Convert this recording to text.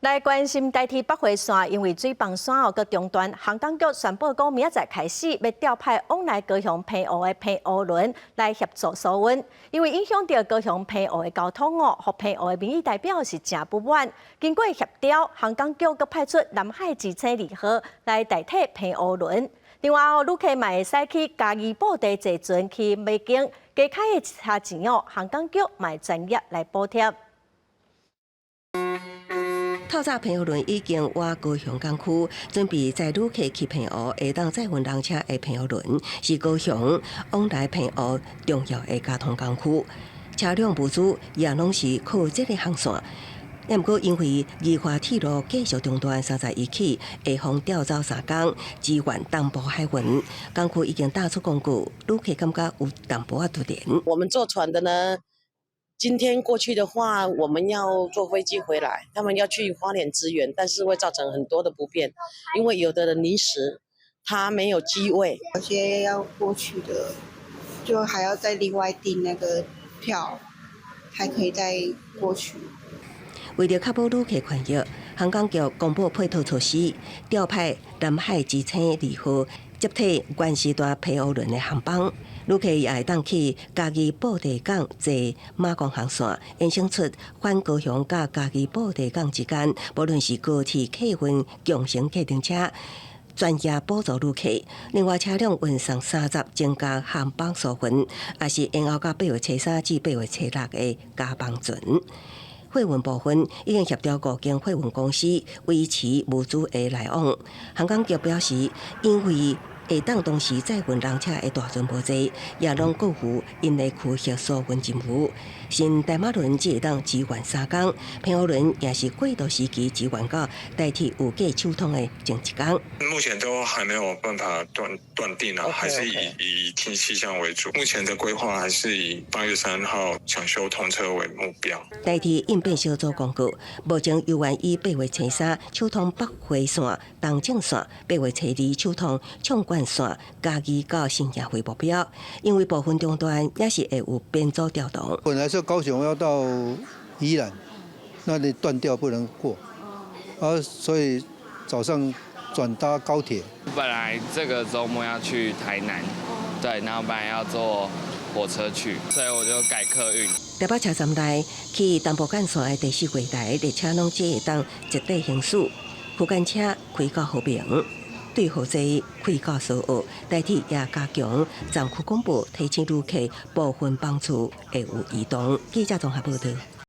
來關心台鐵北迴線，因為水崩山哦，閣中斷，航港局宣布講，明仔載開始欲調派往來高雄澎湖的澎湖輪來協助疏運。因為影響著高雄澎湖的交通哦，予澎湖的民意代表是誠不滿。經過協調，航港局閣派出南海之星二號來代替澎湖輪。另外哦，旅客嘛會使去嘉義布袋坐船去馬公，加開的車錢哦，航港局嘛會專業來補貼。透早澎湖輪已經倚高雄港區，準備載旅客去澎湖，會當載運人車的澎湖輪是高雄往來澎湖重要的交通工具，車輛物資也攏是靠這个航線。毋過因為宜花鐵路繼續中斷，31起會予調走3工支援東部海運，港區已經打出公告，旅客感覺有淡薄仔突然。我們坐船的呢？今天過去的話，我們要坐飛機回來，他們要去花蓮支援，但是會造成很多的不便，因為有的人臨時他沒有機位，有些要過去的，就還要再另外訂那個票，才可以再過去。為著確保旅客權益，航港局公布配套措施，調派南海之星二號接替原時段澎湖輪的航班。旅客也會當去嘉義布袋港坐馬公航線，衍生出返高雄佮嘉義布袋港之間，無論是高鐵客運、共乘計程車，專業補助旅客。另外，車輛運送30增加航班數份，也是延後到8月初3至8月初6的加班船。貨運部分已經協調五間貨運公司維持物資的來往。航港局表示，因為會當同時載運人車的大船無濟，也攏各負𪜶的區域疏運任務。新大馬輪只會當支援3工，澎湖輪也是過渡時期支援到台鐵有計首通的前一工。目前都還沒有辦法斷定啊，還是以聽氣象為主。目前的規劃還是以8月3號搶修通車為目標。台鐵應變小組公告，目前猶原以8月初3首通北迴線、東正線，8月初2首通縱貫線、嘉義到新營為目標，因為部分中斷也是會有編組調動。本來是高雄要到宜蘭，那裡斷掉不能過，啊，所以早上轉搭高鐵。本來這個週末要去台南，對，然後本來要坐火車去，所以我就改客運。台北車站內去東部幹線的第四月台列車攏只會當一塊行駛，區間車開到和平，對和濟開到蘇澳，台鐵也加強站區廣播提醒旅客部分班次會有移動。記者綜合報道。